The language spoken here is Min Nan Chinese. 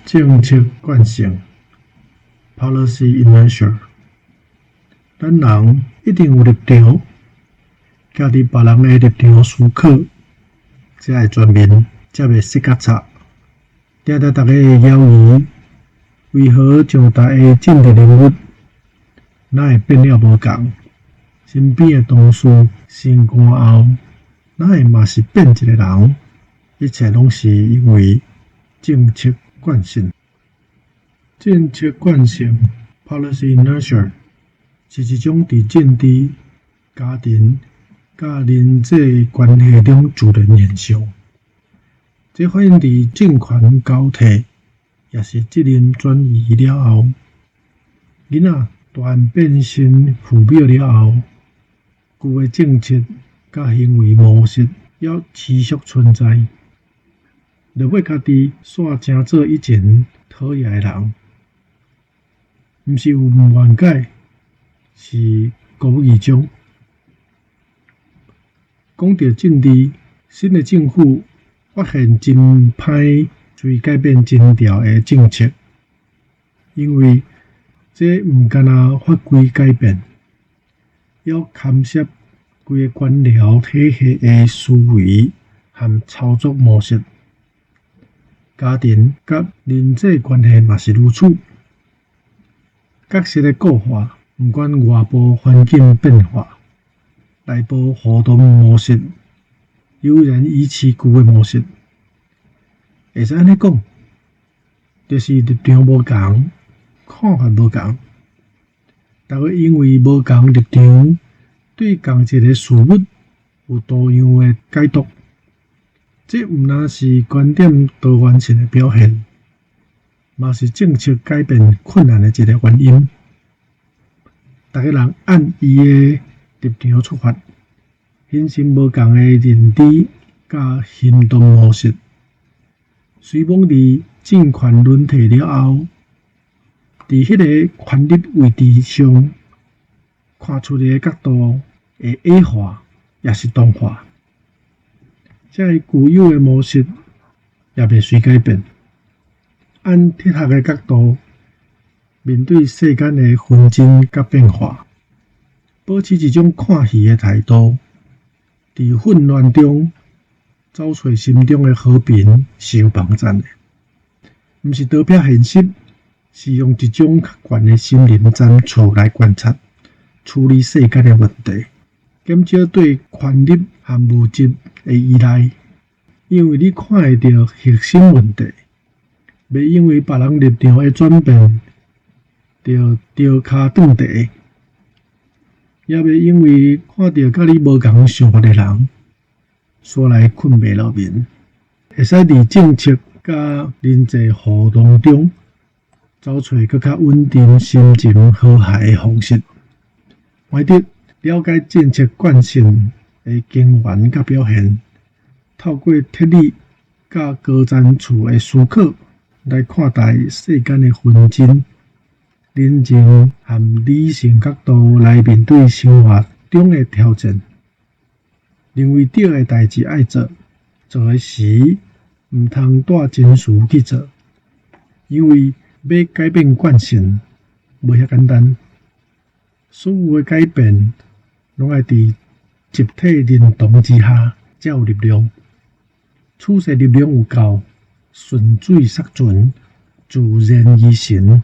政策慣性（Policy Inertia）。咱人一定有立場，徛佇別人的立場思考，才會全面，才袂失甲差。定定逐家會猶疑，為何上大的政治人物，哪會變了無仝？身邊的同事升官後，哪會嘛是變一个人？一切攏是因為政策慣性。政策慣性（Policy Inertia）是一種佇政治、家庭佮人際關係中自然現象。這反映佇政權交替，抑是責任轉移了後，囡仔大漢變身父母了後，舊的政策佮行為模式猶持續存在。落尾家己煞成做以前討厭的人，毋是有毋願改，是無意中。講著政治，新的政府發現真歹隨改變真牢的政策，因為這毋干焦法規改變，猶牽涉規個官僚體系的思維和操作模式。家庭佮人際關係嘛是如此。角色的固化，毋管外部環境變化，內部互動模式依然維持舊的模式。會使按呢講，就是立場無仝，看法無仝。逐家因為無仝立場，對仝一个事物有多樣的解讀。這毋但是觀點多元性的表現，嘛是政策改變困難的一个原因。逐个人按伊的立場出發，形成無仝的認知佮行動模式。隨罔佇政權輪替了後，佇彼个權力位置上看出的角度會矮化，抑是鈍化。這个舊有的模式也袂隨改變。按哲學的角度，面對世間的紛爭佮變化，保持一種看戲的態度，佇混亂中找揣心中的和平是有幫贊的。毋是逃避現實，是用一種較懸的心靈層次來觀察、處理世間的問題，減少對權力和物質的依賴。因為你看會著核心問題，袂因為別人立場的轉變，就著跤斷蹄，也袂因為看著佮你無仝想法的人，煞來睏袂落眠。會使佇政策佮人際互動中，找揣閣較穩定、心情和諧的方式。還得了解政策慣性的根源佮表現，透過哲理佮高層次的思考來看待世間的紛爭，冷靜和理性角度來面對生活中的挑戰。認為對的代誌愛做，做的時毋通帶情緒去做，因為欲改變慣性無遐簡單。所有的改變攏愛佇集體認同之下才有力量。處世力量有夠，順水捒船，自然而成。